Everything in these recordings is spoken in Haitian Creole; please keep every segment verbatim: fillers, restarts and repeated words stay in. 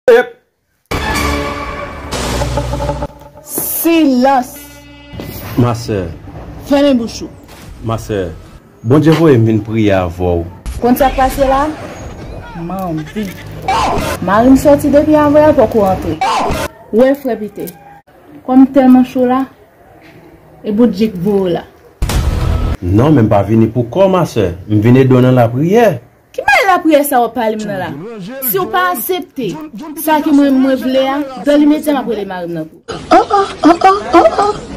Ep! Silans! Ma sè. Fèmen bouch ou. Ma sè, Bondye voye m vin priye avè w. Konn sa k pase la? Manvi. Mari m sòti depi avanyè poko rantre. Wè frè Pite, kòm tèlman cho la, e Bondye k voye w la. Non, men m pa vini pou kò, ma sè. M vin ede w nan lapriyè. Ki bagay lapriyè sa w ap pale m nan la? Si w pa aksepte sa ke mwen, mwen vle a, dan limedya m ap rele mari m nan pou.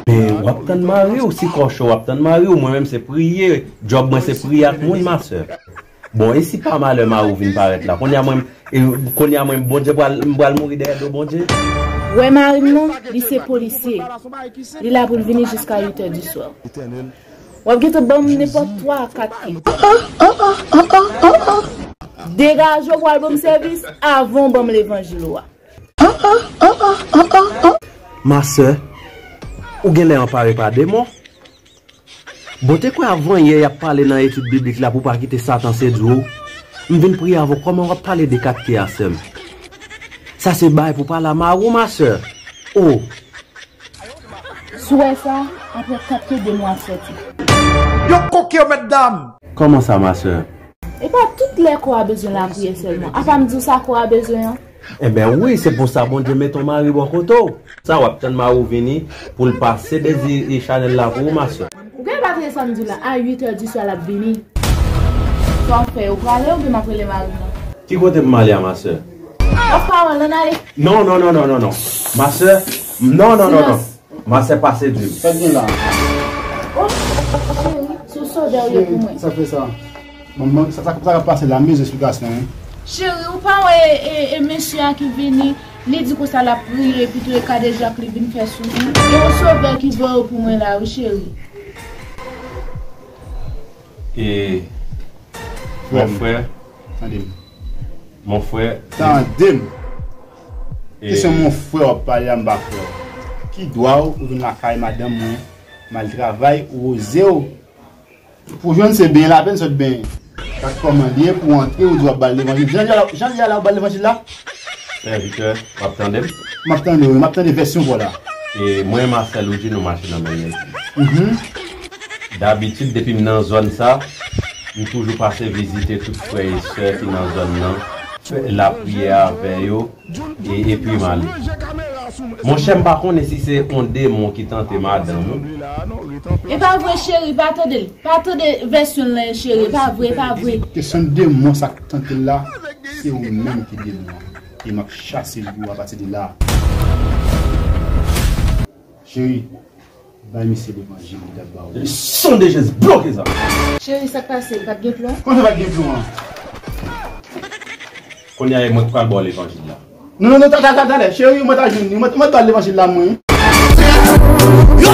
Men w ap tann mari w, si kò cho w ap tann mari w, mwen menm se priye, djòb mwen se priye ak moun, ma sè. Bon, e si pa malè mari w vin parèt la? Kounye a mwen, e, kounye a mwen, Bondye pral, m pral mouri dèyè do Bondye? Wè mari m nan, li se polisye. Li la pou l vini jiska uit è di swa. W ap gentan ban m nenpòt twa a kat ke. Degaje w pral ban m sèvis avan w ban m levanjil ou a. Ma sè, ou genlè anpare pa demon. Bon, te kwè avanyè y ap pale nan etid biblik la pou w pa kite Satan sedwi w. M vin priye avè w, kòman w ap pale de kat ke a, sè m? Sa se bagay pou pale a mari w, ma sè. O! Sou wè sa, apre kat ke de mwa ap sòti. Yo koke yo, mètdam! Kòman sa, ma sè? E pa tout lè kò a bezwen lapriyè sèlman. Apa m di w sa kò a bezwen an? Enben wi, se pou sa Bondye mete yon mari bò kote w. Sa w ap tann mari w vini pou l pase dezi chanèl la pou ou, ma sè? Ou gen pa tande sa m di w la, a uit è di swa l ap vini. Sa w ap fè, ou prale oubyen m ap rele mari m nan? Ki kote pou m ale a, ma sè? W ap pawòl, ann ale. Non, non, non, non, non, non. Ma sè, non, non, non, non. Silans. Ma sè, pa sedwi m. Sa k gen la? Oh, cheri, se sòdè w ye pou mwen. Sa fè sa. Manman, sa, sa, sa k ap pase la, m bezwen esplikasyon, wi. Cheri, ou pa wè, e, e, mesye a ki vini, li di konsa l ap priye, epi tou e kadejak li vin fè sou nou. E yon sovè ki voye w pou mwen la, wi, cheri. E, mon frè. Tande m. Mon frè. Tande m. E, kesyon mon frè w ap pale a, m pa frè w. Ki dwa w, ou vin lakay madanm mwen, m al travay, ou woze w. Pou jwenn se benyen lapenn sot benyen. Gad kòman li ye pou antre, ou di w ap ba l levanjil. Jan l ye a la, jan l ye a la, ou ba l levanjil la? Sèvitè, w ap tande m? M ap tande w, m ap tande vèsyon pa w la. E mwen, Marcel Oudji, nou mache nan menm legliz. Mhm. Dabitid, depi m nan zòn sa, m toujou pase vizite tout frè e sè ki nan zòn nan, fè lapriyè avè yo, e, epi m ale. Monchè, m pa konnen si se yon demon ki tante madanm ou. E pa vre, cheri, pa tande l. Pa tande vèsyon l lan, cheri, e pa vre, e pa vre. Kesyon demon sa k tante l la, se ou menm ki demon an. E m ap chase l pou ou apati de la. Cheri, bay misye levanjil li t ap ba ou. Son de Jezi, bloke sa. Cheri, sa k pase? Li pa t gen plon? Kòman sa pa t gen plon an? Kounye a, e mwen k pral ba w levanjil la. Non, non, non, ta, ta, ta, talè. Cheri, mwen ta jwenn li. Mwen, mwen ba l levanjil la, mwen. Yo